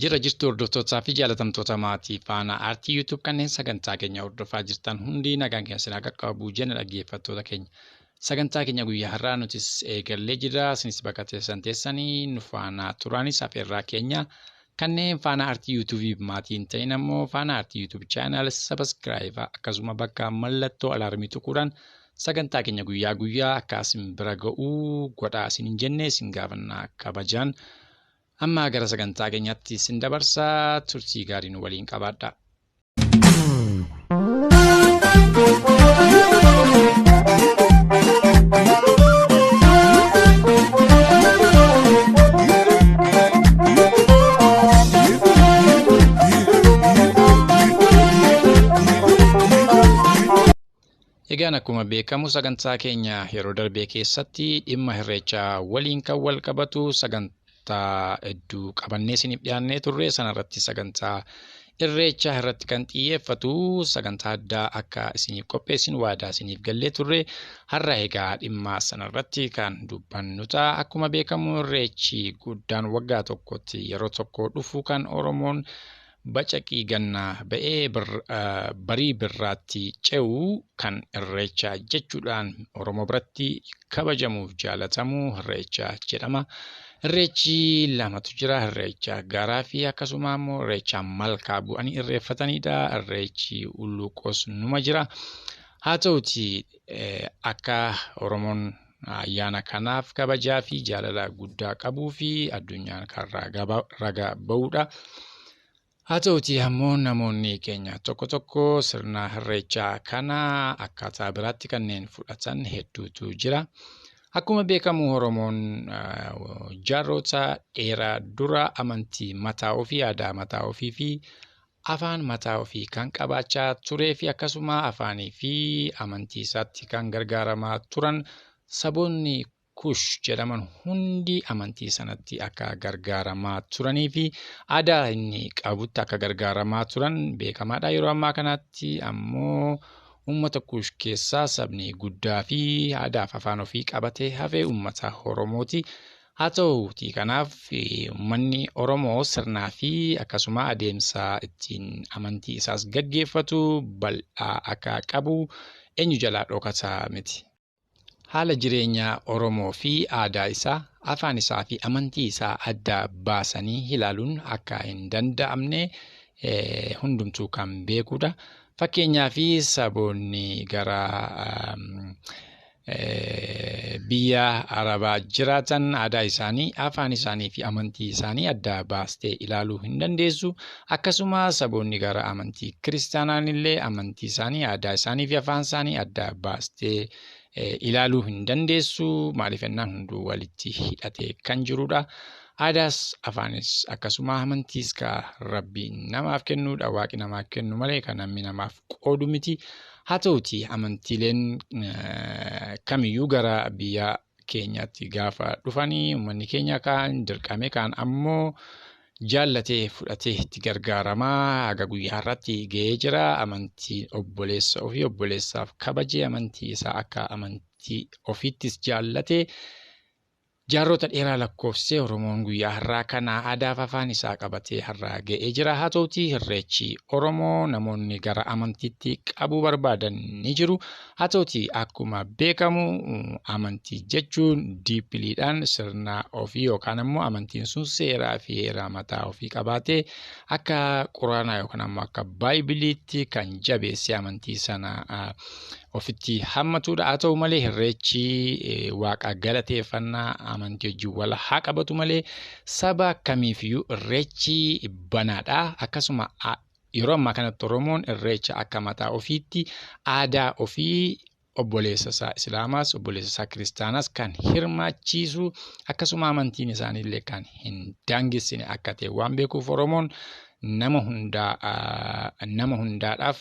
Jira jirtu hordoftootaa fi jaalatamtoota maatii Faanaa Aartii YouTube kanneen sagantaa keenya hordofaa jirtan hundi nagaan keenya sinaa qaqqabu jenna dhaggeeffattoota keenya. Sagantaa keenya guyyaa har'aa nutis eegallee jirra. Isinis bakka teessan teessanii nu faana turaanis afeerraa keenya. Kanneen Faanaa Aartii YouTube maatii hin ta'in ammoo Faanaa Aartii YouTube channel subscribe akkasuma bakka mallattoo alaarmii tuquudhaan sagantaa keenya guyyaa guyyaa akka isin bira ga'uu godhaa isin hin jenne isin gaafannaa kabajaan. Amma gara sagantaa keenyaatti isin dabarsaa, turtii gaarii nu waliin qabaadhaa. Egaan akkuma beekamu sagantaa keenya yeroo darbee keessatti dhimma irreechaa waliin kan wal qabatu sagantaa hedduu qabannee isiniif dhiyaannee turre. Sanarratti sagantaa irreechaa irratti kan xiyyeeffatu sagantaa addaa akka isiniif qopheessinu waadaa isiniif gallee turre. Har'a egaa dhimma sanarratti kan dubbannu ta'a. Akkuma beekamu irreechi guddaan waggaa tokkotti yeroo tokko dhufu kan Oromoon bacaqii gannaa ba'ee barii birraatti ce'u kan irreechaa jechuudhaan Oromoo biratti kabajamuuf jaalatamu irreecha jedhama. Irreechi lamatu jira. Irreecha gaaraa fi akkasuma immoo irreecha malkaa bu'anii irreeffatanidha. Irreechi hulluuqoos numa jira. Haa ta'uti akka Oromoon ayyaana kanaaf kabajaa fi jaalala guddaa qabuu fi addunyaan kan ragaa ba'uudha. Haa ta'uti ammoo namoonni keenya tokko tokko sirna irreechaa kana akkaataa biraatti kanneen fudhatan hedduutu jira. Akkuma beekamu Oromoon jaarrota dheeraa dura amantii mataa ofii, aadaa mataa ofii fi afaan mataa ofii kan qabaachaa turee fi akkasuma afaanii fi amantii isaatti kan gargaaramaa turan saboonni Kush jedhaman hundi amantii sanatti akka gargaaramaa turanii fi aadaa inni qabutti akka gargaaramaa turan beekamaadha. Yeroo ammaa kanatti ammoo uummata Kush keessaa sabni guddaa fi aadaa fi afaan ofii qabatee hafe uummata Oromooti. Haa ta'uutii kanaaf uummanni Oromoo sirnaa fi akkasuma adeemsa ittiin amantii isaas gaggeeffatu bal'aa akka qabu eenyu jalaa dhokataa miti. Haala jireenya Oromoo fi aadaa isaa, afaan isaa fi amantii isaa adda baasanii ilaaluun akka hin danda'amne hundumtuu kan beekudha. Fakkeenyaaf saboonni gara biyya Arabaa jiraatan aadaa isaanii, afaan isaanii fi amantii isaanii adda baastee ilaaluu hin dandeessu. Akkasuma saboonni gara amantii kiristaanaan illee amantii isaanii, aadaa isaanii fi afaan isaanii adda baastee ilaaluu hin dandeessu. Maaliif jennaan hunduu walitti hidhatee kan jirudha. Aadaas afaanis akkasuma amantiis ka Rabbiin namaaf kennuudha. Waaqni namaaf kennu malee kan namni namaaf qoodu miti. Haa ta'uti amantiileen kamiyyuu gara biyya keenyaatti gaafa dhufanii uummanni keenya kaan dirqame kaan ammoo jaallatee fudhatee itti gargaaramaa haga guyyaa har'aatti ga'ee jira. Amantii obboleessa ofii obboleessaaf kabajee amantii isaa akka amantii ofiittis jaallatee jaarrota dheeraa lakkoofsisee Oromoon guyyaa har'aa kana aadaa fi afaan isaa qabatee har'aa ga'ee jira. Haa ta'uti irreechi Oromoo namoonni gara amantiitti qabuu barbaadan ni jiru. Haa ta'uti akkuma beekamu amantii jechuun diippiliidhaan sirna ofii yookaan ammoo amantiin sun seeraa fi heera mataa ofii qabaatee akka quraanaa yookaan ammoo akka baaybiliitti kan jabeessee amantii sana ofitti hammatudha. Haa ta'u malee irreechi waaqa galateeffannaa amantii wajjin wal haa qabatu malee saba kamiifiyyuu irreechi banaadha. Akkasuma yeroo ammaa kanatti Oromoon irreecha akka mataa ofiitti aadaa ofii obboleessa isaa Islaamaas obboleessa isaa Kiristaanaas kan hirmaachiisu akkasuma amantiin isaaniillee kan hin daangessine akka ta'e waan beekuuf Oromoon nama hundaa nama hundaadhaaf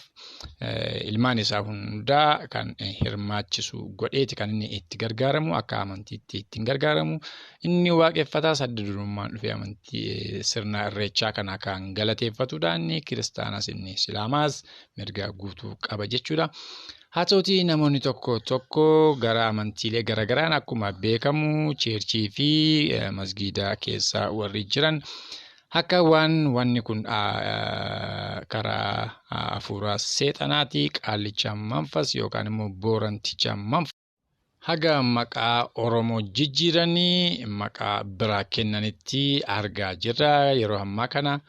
ilmaan isaa hundaa kan hirmaachisu godheeti kan inni itti gargaaramu akka amantiitti ittiin gargaaramu. Inni waaqeffataas adda durummaan dhufee amantii sirna irreechaa kana kan galateeffatudha. Inni kiristaanaas inni islaamaas mirga guutuu qaba jechuudha. Haa ta'utii namoonni tokko tokko gara amantiilee garaagaraan akkuma beekamu cheerchii fi masgiida keessa warri jiran Akka waan wanni kun karaa hafuura seexanaati qaallicha manfas yookaan immoo booranticha manfas. Haga maqaa Oromoo jijjiiranii maqaa biraa kennanitti argaa jirra. Yeroo ammaa kana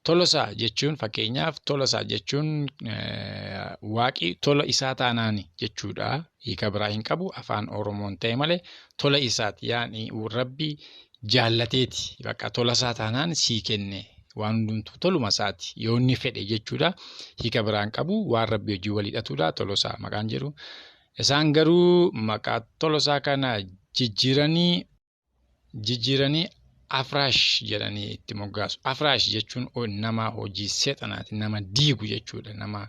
Tolosaa jechuun fakkeenyaaf Tolosaa jechuun waaqi tola isaa taanaani jechuudha. Hiika biraa hin qabu afaan Oromoon ta'e malee tola isaati yaani rabbi jaallateeti. Bakka tola isaa taanaan sii kenne waan hundumtuu toluma isaati yoo inni fedhe jechuudha. Hiika biraa hin qabu waan rabbi hojii walii hidhatudha Tolosaa maqaan jedhu. Isaan garuu maqaa Tolosaa kana jijjiiranii Afraash jedhanii itti moggaasu. Afraash jechuun nama hojii seexanaati, nama diigu jechuudha. Nama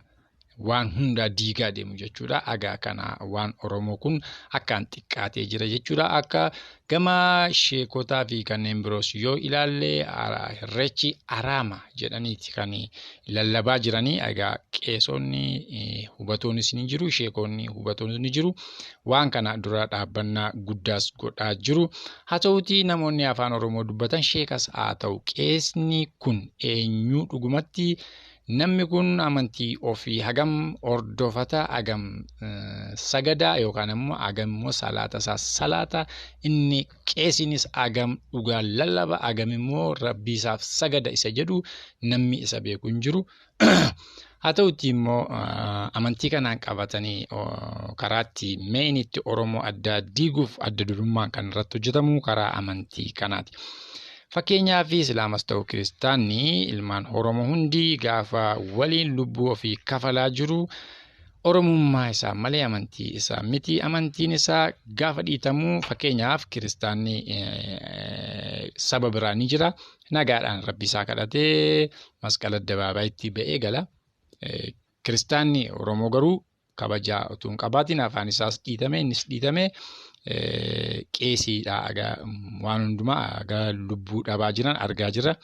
waan hundaa diigaa deemu jechuudha. Egaa kana waan Oromoo kun akkaan xiqqaatee jira jechuudha. Akka gama sheekotaa fi kanneen biroos yoo ilaalle irreechi araama jedhaniiti kan lallabaa jiranii. Egaa qeesonni hubatoonis ni jiru, sheekonni hubatoonis ni jiru. Waan kana dura dhaabbannaa guddaas godhaa jiru. Haa ta'uutii namoonni afaan Oromoo dubbatan sheekas haa ta'u qeesni kun eenyu dhugumatti namni kun amantii ofii hagam hordofata, hagam sagadaa yookaan immoo hagam immoo salaata isaa salaata inni qeesinis hagam dhugaa lallaba, hagam immoo rabbii isaaf sagada isa jedhu namni isa beeku hin jiru. Haa ta'uutii immoo amantii kanaan qabatanii karaatti meenitti Oromoo adda diiguuf adda durummaan kan irratti hojjetamu karaa amantii kanaati. Fakkeenyaaf Islaamas ta'u Kiristaanni ilmaan Oromoo hundi gaafa waliin lubbuu ofii kafalaa jiru Oromummaa isaa malee amantii isaa miti. Amantiin isaa gaafa dhiitamu fakkeenyaaf Kiristaanni saba biraa ni jira. Nagaadhaan rabbi isaa kadhatee masqala addabaabayitti ba'ee gala. Kiristaanni Oromoo garuu kabajaa utuu hin qabaatin afaan isaas dhiitame innis dhiitame qeesiidha egaa waan hundumaa egaa lubbuu dhabaa jiran argaa jirra.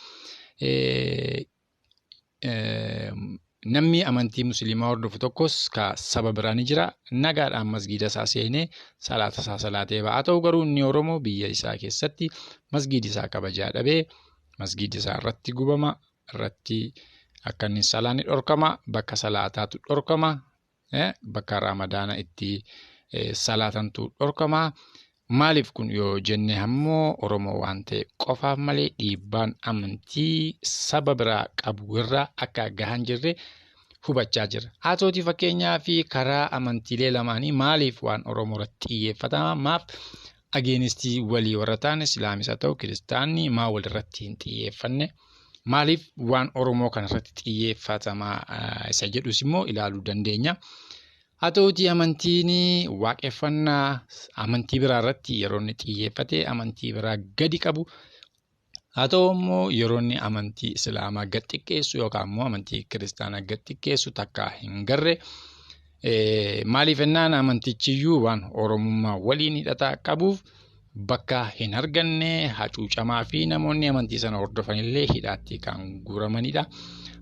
Namni amantii musliimaa hordofu tokkos ka saba biraa ni jira. Nagaadhaan masgiida isaa seenee salaata isaa salaatee ba'a. Haa ta'u garuu inni Oromoo biyya isaa keessatti masgiidi isaa kabajaa dhabee masgiidi isaa irratti gubama irratti akka inni salaanni dhorkama bakka salaataatu dhorkama bakka ramadaana itti salaatantu dhorkama. Maaliif kun yoo jenne ammoo Oromoo waan ta'e qofaaf malee dhiibbaan amantii saba biraa qabu irraa akka gahan jirre hubachaa jirra. Haa ta'uutii fakkeenyaa fi karaa amantiilee lamaanii maaliif waan Oromoo irratti xiyyeeffatama? Maaf ageenistii walii warra ta'an Islaamis haa ta'u Kiristaanni maa walirratti hin xiyyeeffanne? Maaliif waan Oromoo kanarratti xiyyeeffatama isa jedhus immoo ilaaluu dandeenya. Haa ta'uutii amantiin waaqeffannaa amantii biraa irratti yeroo inni xiyyeeffate amantii biraa gadi qabu. Haa ta'u immoo yeroo inni amantii Islaamaa gad xiqqeessu yookaan immoo amantii Kiristaanaa gad xiqqeessu takka hin garre. Maaliif jennaan amantichiyyuu waan Oromummaa waliin hidhata qabuuf bakka hin arganne hacuucamaa fi namoonni amantii sana hordofanillee hidhaatti kan guuramanidha.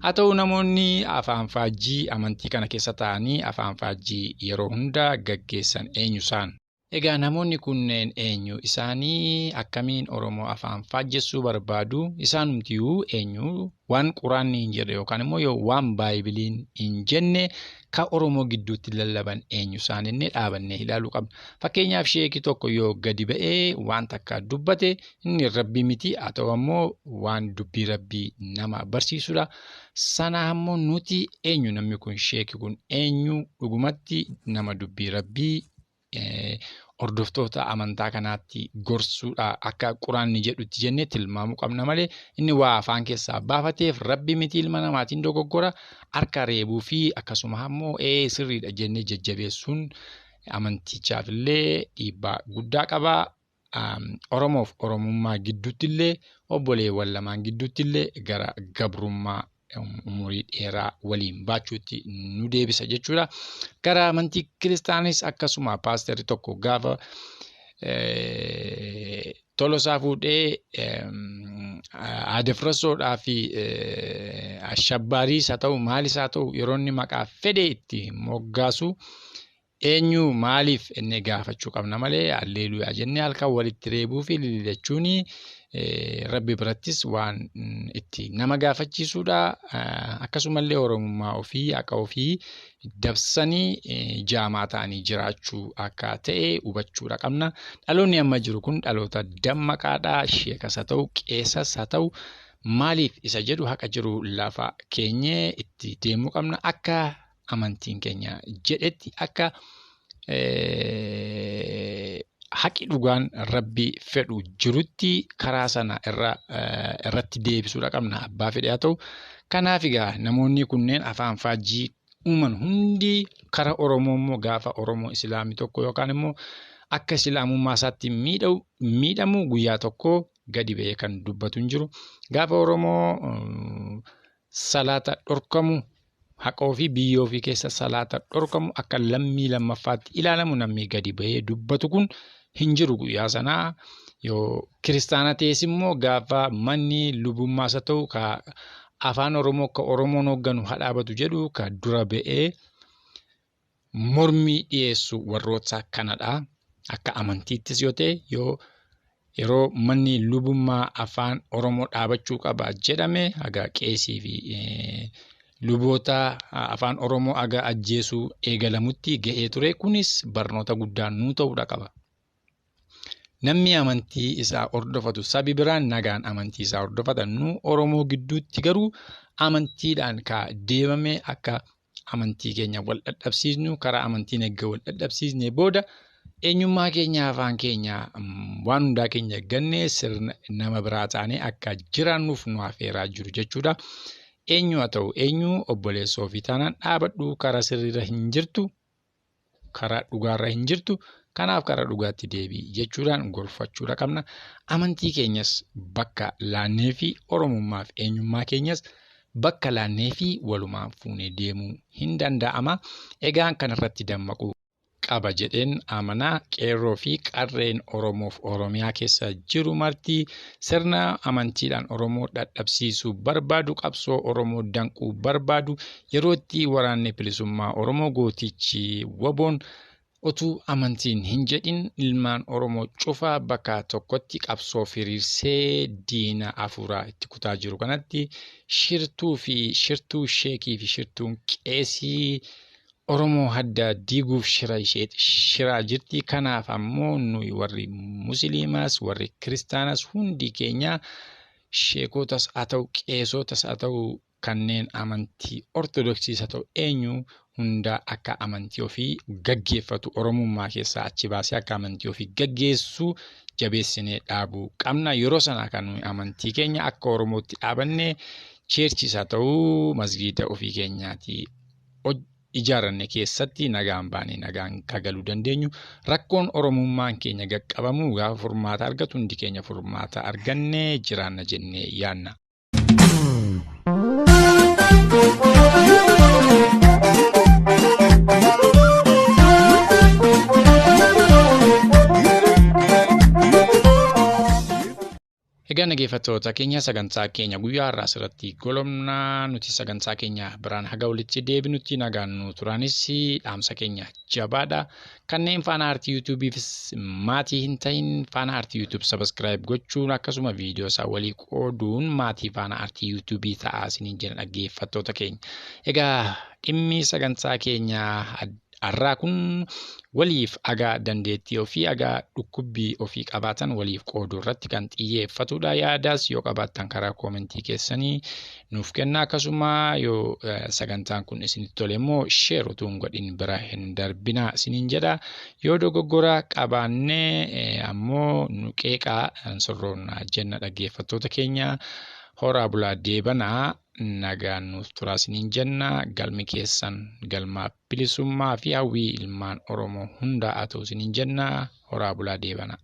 Haa ta'u namoonni afaan faajjii amantii kana keessa taa'anii afaan faajjii yeroo hunda gaggeessan eenyu isaan? Egaa namoonni kunneen eenyu isaanii akkamiin Oromoo afaan faajjessuu barbaadu? Isaanumtiyyuu eenyu waan quraanni hin jedhe yookaan immoo yoo waan baaybiliin hin jenne ka Oromoo gidduutti lallaban eenyu isaan inni dhaabannee ilaaluu qabna. Fakkeenyaaf sheekii tokko yoo gadi ba'ee waan takka dubbate inni rabbii miti haa ta'u ammoo waan dubbii rabbii nama barsiisudha. Sana ammoo nuti eenyu namni kun sheekii kun eenyu dhugumatti nama dubbii rabbii hordoftoota amantaa kanaatti gorsuudha akka quraanni jedhutti jennee tilmaamuu qabna malee inni waa afaan keessaa baafateef rabbi miti ilma namaatiin dogoggora harka reebuu fi akkasuma ammoo sirriidha jennee jajjabeessuun amantichaaf illee dhiibbaa guddaa qaba. Oromoof Oromummaa gidduutti illee obboleewwan lamaan gidduutti illee gara gabrummaa umurii dheeraa waliin baachuutti nu deebisa jechuudha. Gara amantii kiristaanis akkasuma paasterri tokko gaafa Tolosaa fuudhee Aadefrasoodhaa fi Ashabbaariis haa ta'u maalis haa ta'u yeroo inni maqaa fedhe itti moggaasu eenyu maaliif inni gaafachuu qabna malee alleeluuyaa jennee halkan walitti reebuu fi lililachuun Rabbi birattis waan itti nama gaafachiisudha. Akkasumallee Oromummaa ofii haqa ofii dabsanii jaamaa ta'anii jiraachuu akka ta'e hubachuudha qabna. Dhaloonni amma jiru kun dhaloota dammaqaadha. Sheekas haa ta'u, qeesas haa ta'u, maaliif isa jedhu haqa jiru lafa keenyee itti deemuu qabna. Akka amantiin keenya jedhetti akka haqi dhugaan Rabbi fedhu jirutti karaa sana irratti deebisuudha qabna. Abbaa fedhe haa ta'u. Kanaaf egaa namoonni kunneen afaan faajjii uuman hundi karaa Oromoo immoo gaafa Oromoo Islaamii tokko yookaan immoo akka Islaamummaa isaatti miidhamu guyyaa tokko gadi ba'ee kan dubbatu hin jiru. Gaafa Oromoo salaata dhorkamu, haqa ofii biyya ofii keessa salaata dhorkamu, akka lammii lammaffaatti ilaalamu namni gadi ba'ee dubbatu kun hin jiru guyyaa sanaa. Yoo kiristaana ta'es immoo gaafa manni lubummaas haa ta'u ka afaan Oromoo akka Oromoon hoogganu haa dhaabatu jedhu ka dura ba'ee mormii dhiyeessu warroota kanadha. Akka amantiittis yoo ta'e yoo yeroo manni lubummaa afaan Oromoo dhaabachuu qaba jedhame haga qeesii fi luboota afaan Oromoo haga ajjeesuu eegalamutti ga'ee ture. Kunis barnoota guddaa nuu ta'uudha qaba. Namni amantii isaa hordofatu sabi biraan nagaan amantii isaa hordofata. Nu Oromoo gidduutti garuu amantiidhaan ka deemame akka amantii keenya wal dadhabsiisnu, karaa amantiin eegga wal dadhabsiisne booda eenyummaa keenya, afaan keenya, waan hundaa keenya gannee sirna nama biraa taanee akka jiraannuuf nu afeeraa jiru jechuudha. Eenyu haa ta'u eenyu obboleessa ofii taanaan dhaabadhu, karaa sirriirra hin jirtu, karaa dhugaarra hin jirtu, kanaaf karaa dhugaatti deebi'i jechuudhaan gorfachuudha qabna. Amantii keenyas bakka laannee fi Oromummaaf eenyummaa keenyas bakka laannee fi walumaan fuunee deemuu hin danda'ama. Egaan kanarratti dammaquu qaba jedheen amanaa. Qeerroo fi qarreen Oromoof Oromiyaa keessa jiru marti sirna amantiidhaan Oromoo dadhabsiisuu barbaadu, qabsoo Oromoo danquu barbaadu, yeroo itti waraanni bilisummaa Oromoo gootichi waboon utuu amantiin hin jedhin ilmaan Oromoo cufa bakka tokkotti qabsoo firiirsee diina afuuraa itti kutaa jiru kanatti shirtuu fi shirtuu sheekii fi shirtuun qeesii Oromoo hadda diiguuf shira ishee shiraa jirti. Kanaaf ammoo nuyi warri Musliimaas warri Kiristaanas hundi keenya sheekotas haa ta'u qeesotas haa ta'u kanneen amantii Ortodoksiis haa ta'u eenyu hunda akka amantii ofii gaggeeffatu Oromummaa keessaa achi baasee akka amantii ofii gaggeessu jabeessinee dhaabuu qabna. Yeroo sana kan nuyi amantii keenya akka Oromootti dhaabannee cheerchis haa ta'u masgiida ofii keenyaati ijaaranne keessatti nagaan baanee nagaan kagaluu dandeenyu. Rakkoon Oromummaan keenya qaqqabamu gaafa furmaata argatu hundi keenya furmaata argannee jiraanna jennee yaanna. Egaa dhaggeeffattoota keenya, sagantaa keenya guyyaa har'aa asirratti golomnaa. Nuti sagantaa keenya biraan haga walitti deebinutti nagaan nu turaanis dhaamsa keenya jabaadha. Kanneen Faana Aartii YouTube'ifis maatii hin ta'in Faana Aartii YouTube subscribe gochuun akkasuma viidiyoo isaa walii qooduun maatii Faana Aartii YouTube ta'aa isiniin jenna dhaggeeffattoota keenya. Egaa dhimmi sagantaa keenya har'aa kun waliif agaa dandeettii ofii agaa dhukkubbii ofii qabaatan waliif qooduu irratti kan xiyyeeffatudha. Yaadaas yoo qabaattan karaa koomentii keessanii nuuf kennaa. Akkasuma yoo sagantaan kun isinitti tole immoo share utuu hin godhin bira hin darbinaa isiniin jedha. Yoo dogoggora qabaannee ammoo nu qeeqaa, sirroonnaa jenna dhaggeeffattoota keenya. Horaa bulaa deebanaa, nagaan nuuf turaa isiniin jenna. Galmi keessan galmaa bilisummaa fi hawwii ilmaan Oromoo hundaa haa ta'u isiniin jenna. Horaa bulaa deebanaa.